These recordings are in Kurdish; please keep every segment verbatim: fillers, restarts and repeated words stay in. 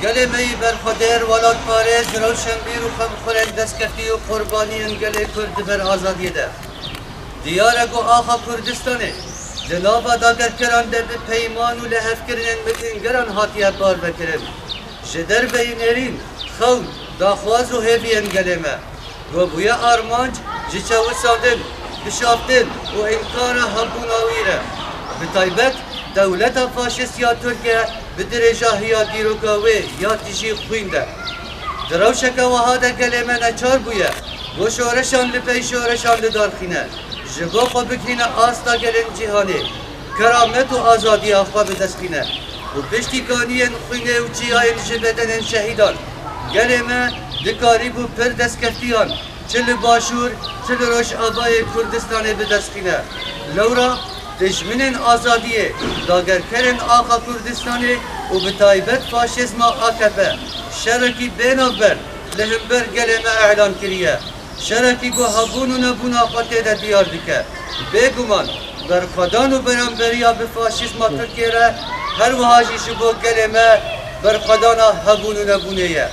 Gelê me yî berxwedêr, welatparêz, rewşenbîr û xemxwelên destkeftî û qurbaniyên gelê Kurd di ber azadiyê de. Diyar e ku axa Kurdistanê di nava dagerkeran de bi peyman û lihevkirinên mitingeran hatiye parvekirin. Ji derbeyî nêrîn, xewn, daxwaz û hêviyên gelê me. Ku bûye armanc ji çewisandin, bişaftin û înkara hebûna wî re. Bi taybet dewleta faşîst ya Tirkiye bi dirêjahiya dîroka wê ya tijî xwîn de. Di rewşeke wiha de gelê me neçar bûye ku şoreşan li pey şoreşan lidarxîne, ji bo xwe bigihîne asta gelên cîhanê, keramet û azadiya xwe bi dest xîne û piştî kaniyên xwînê û çiyayên ji bedenên şehîdan, gelê me dikarîbû pir destkeftiyan çi li Başûr, çi li Rojavayê Kurdistanê bi dest xîne. Lewra dijminên azadiyê, dagerkerên axa Kurdistanê û bi taybet faşîzma A K P şerekî bê navber li hember gelê me elan kiriye. Şerekî ku hebûn û nebûna xwe tê de diyar dike. Bêguman, berxwedan û beramberiya bi faşîzma Tirkiyê re her wiha jî ji bo gelê me berxwedana hebûn û nebûnê ye.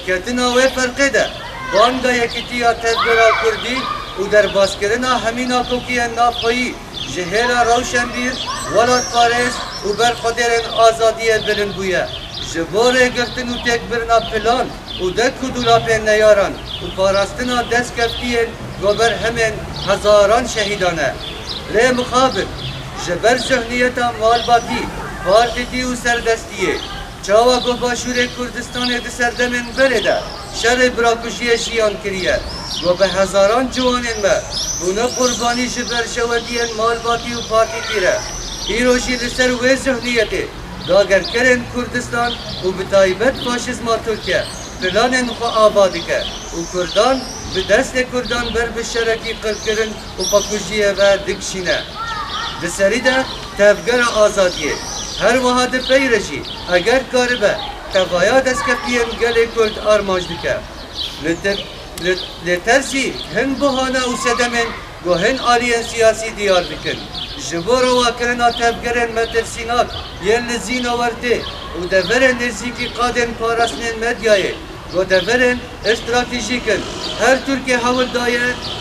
Ketina wê ferqê de banga yekîtiya tevgera kurdî û derbaskirina hemî nakokiyên navxweyî ji hêla rewşenbîr, welatparêz û berxwedêrên azadiyê bilind bûye. Ji bo rêgirtin û têkbirina plan û dek û dûlapên neyaran û parastina destkeftiyên goberhemên hezaran şehîdan e. Lê mixabin, ji ber zihniyeta malbatî, partîtî û serdestiyê, çawa ku Başûrê Kurdistanê di serdemên berê de şerê birakujiyê jiyan kiriye, ku bi hezaran ciwanên me bûne qurbanî ji berjewendiyên malbatî û partîtî re, îro jî li ser wê zihniyetê dagerkerên Kurdistan û bi taybet faşîzma Tirkiye planên xwe ava dike û Kurdan bi destê Kurdan ber bi şerekî qirkirin û xwekujiyê ve dikişîne. Di serî de tevgera azadiyê, her wiha di pey re jî eger karibe tevaya destkeftiyên gelê Kurd armanc dike. Li te-, li, lê tersî hin buhane û sedemên ku hin aliyên siyasî diyar dikin, ji bo rewakirina tevgerên metirsînak yên li Zîna Wertê û deverên nêzîkî qadên parastinên medyayê, ku deverên stratejîk in, her Tirkê hewl daye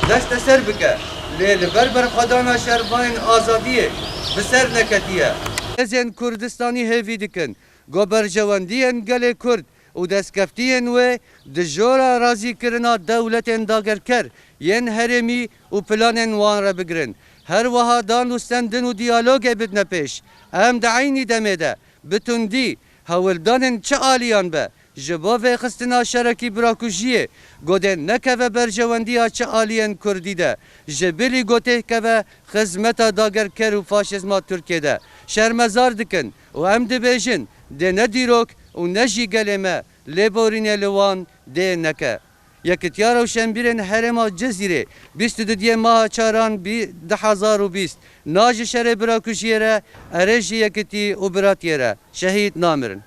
desteser bike, lê li ber berxwedana şervanên azadiyê bi ser neketiye. Hêzên Kurdistanî hêvî dikin ku berjewendiyên gelê Kurd û destkeftiyên wê di jora razîkirina dewletên dagerker yên herêmî û planên wan re bigirin. Her wiha dan û stendin û diyalogê bidine pêş. Em di eynî demê de bi tundî hewldanên çi aliyan be, ji bo vêxistina şerekî birakujiyê godên nekeve berjewendiya çi aliyên Kurdî de, ji bilî gotê keve xizmeta dagerker û faşîzma Tirkiyê de, şermezar dikin û em dibêjin, dê ne dîrok û ne jî gelê me lêborînê li wan dê neke. Yekitiya Rewşenbîrên Herêma Cizîrê bîst û duyê meha çaran bî-, du hezar û bîst, na ji şerê birakujiyê re erê ji yekitî û biratiyê re şehîd namirin.